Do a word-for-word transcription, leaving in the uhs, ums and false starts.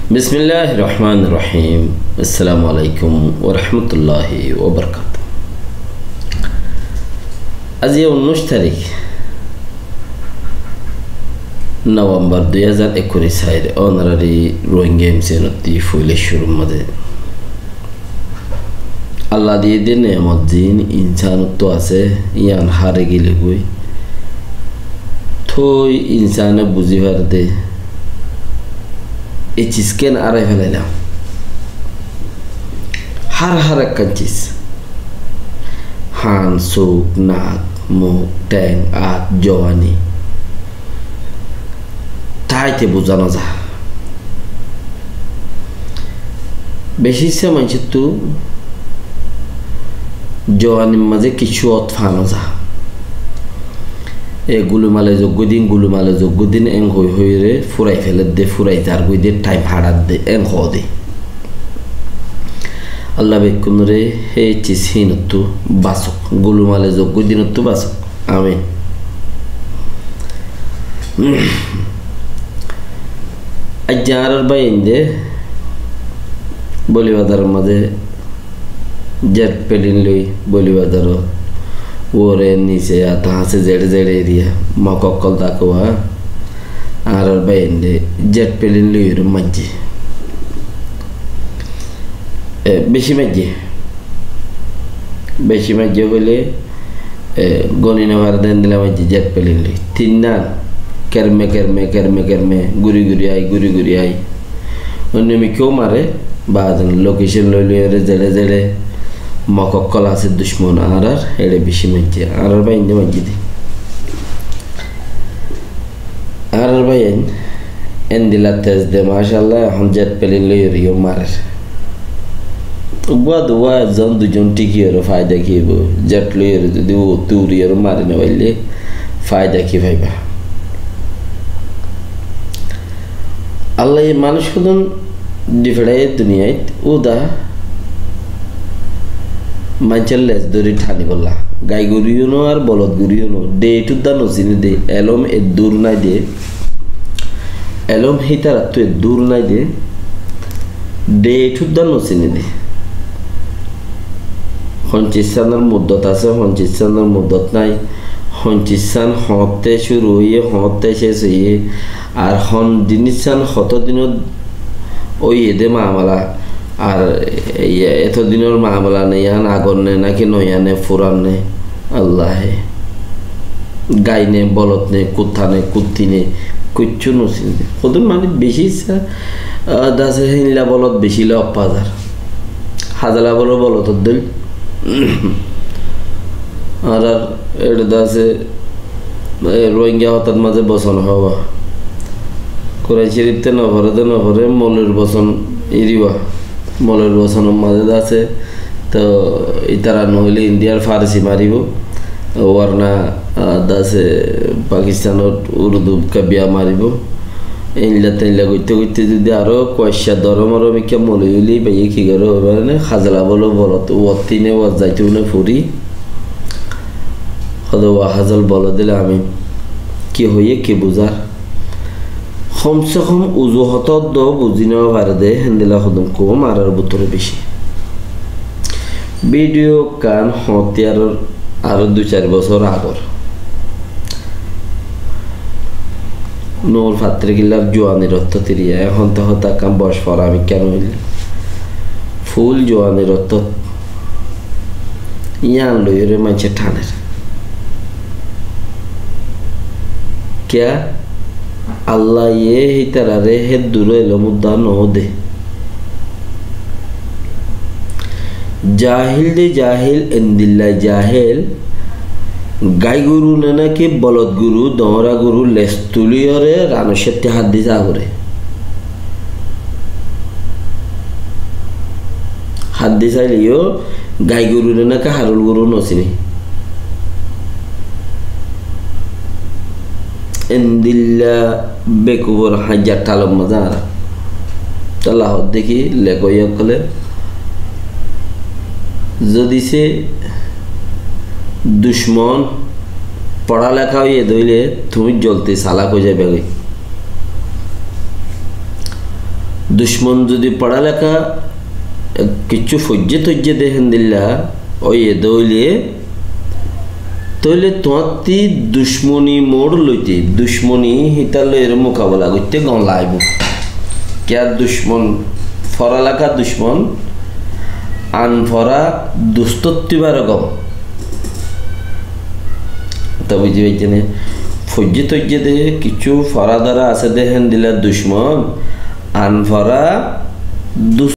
Bismilláhir rohmánir rohím. Assalamu aláikum wa rahmatulláhi wa barakátuhu. Aijja unnúic tarík Novembar dui házar ekkuri sair, ónorari Rohingya M C N ottú foila cúrur mazé Allah diyé dé neemot ziín insánottu asé, yían hári gilé goi. Toi insáne buzí faré dé, e cis kén árai felailám. Hár hár ekkán cis. Hán, suk, nak, muk, theng, át, jowani. Táite buzá no za. Bicí issá maincóttu jowanir mazé kissú ot faa no za. E gulumale zoggúa din, gulumale zoggúa din, en hoi hoiyóre furai feledde, furai zargói de, thaim haçadde, en hoó de. Allah bekkúnore hé cis híinottú basók, gulumale zoggúa dinottú basók. Amin. Aijja añárar báiyain de Boli Bazaror mazé jet pelin loi Boli Bazarot uore nise ata hase zeçe zeçe eriya mok ókkol táke, añárar báiyain de jet pelin loiyóre maijjé. E, bicí maijjé. Bicí maijjé hoilé, e, goni no fare de endilla maijjé jet pelin loi. Tinnán kerme kerme kerme kerme guri guri ai, guri guri ai. Oinno mikká ó mare, baade lokecon loi loiyóre zeçe zeçe mok ókkol asé ducmon añárar, eçe bicí maijjé. Añárar báiyain de maijjé de. Añárar báiyain endilla tez de, macállah, ehón jet pelin loiyóre yó marer. Uggúa duwá, ezon duizon thíkiyóre faida ki óibo? Jet loiyóre zodi uottú uriyóre mari no faille faida ki faiba? Allaye manúic hodún di feçáiye duniyait, uda maincór les dóri thanibólla. Gai goru yó no ar bolot goru yó no, date udda no siné de, elóm eddur nái de, elóm hítarattú eddur nái de, date udda no siné de. Hon cizzánor muddot asé, hon cizzánor muddot nái, hon cizzán hoñtte cúru óiye, hoñtte céc óiye, ar hon jiníssán hotó dinot óiye dé mamala, ar e-, eto dinor mamala ne, yián agor ne, náki noya ne, furan ne, Allahe. Gai ne, bolot ne, kutta ne, kutti ne, kiccú no siné. Hodún mani bicí issá, ah, dase héinla bolot bicí loi oppa zar. Hazala bolo bolot dóil. Añárar eçé dase, e, Rohingya hotát mazé boson hoówa. Kuran Córif te no fore de no fore, moloir boson iriba. Moloir bosonor mazé dase, to itara no óile Indiyar Farsi maribo, warna, ah, dase Pakistanor Urdu kabiya maribo. Einla teinla goitte goitte zodi aró kuaicca doromor mikká moloi óile baiye ki goré hoibar ne, hazala bolo bolot, uottí ne uot zaitó ne furi. Hodo wa hazal bolo dile amin. Ki hoiye ki buzar? Hom se hom uzu hotó do buzi no fare de, héndilla hodún koum añárar bútore bicí. Video kán hoóñti aró, aró dui sair bosór agor. Nur Fattirikillar Juwanir Ottót iriya, ehón to hotá ekkán boc fora mikká no óile. Ful Juwanir Ottót. Yián loiyóre maincé thaner. Kiyá? Allaye hítarare hédduró elóm udda no de. Jahil de jahil, endilla jahil, gai goru ne náki bolot goru, doóñra goru, les tuliyóre ranor sáte háddis agoré. Háddis aile yó gai goru ne náki harul goru no siné. Endilla bekufor hañjar thalor mazé añára. Tolla hoódde ki, lekói ókkole, zodi se ducmon foráleká óiye de óile, tuñí zoldi salak ói zaiba goi. Ducmon zodi foráleká, e, kiccú foijjé toijjé de héndilla óiye de óile, tóile tuáñtti ducmoni moód loite, ducmoni hítar loi eré mukabela goitté gom laibó. Kiyá ducmon, foráleká ducmon, anfora dustótti baré gom. Hotá buzí faijjó né? Foijjé toijjé de, kiccú forá dóra asé de héndilla ducmon, anfora dus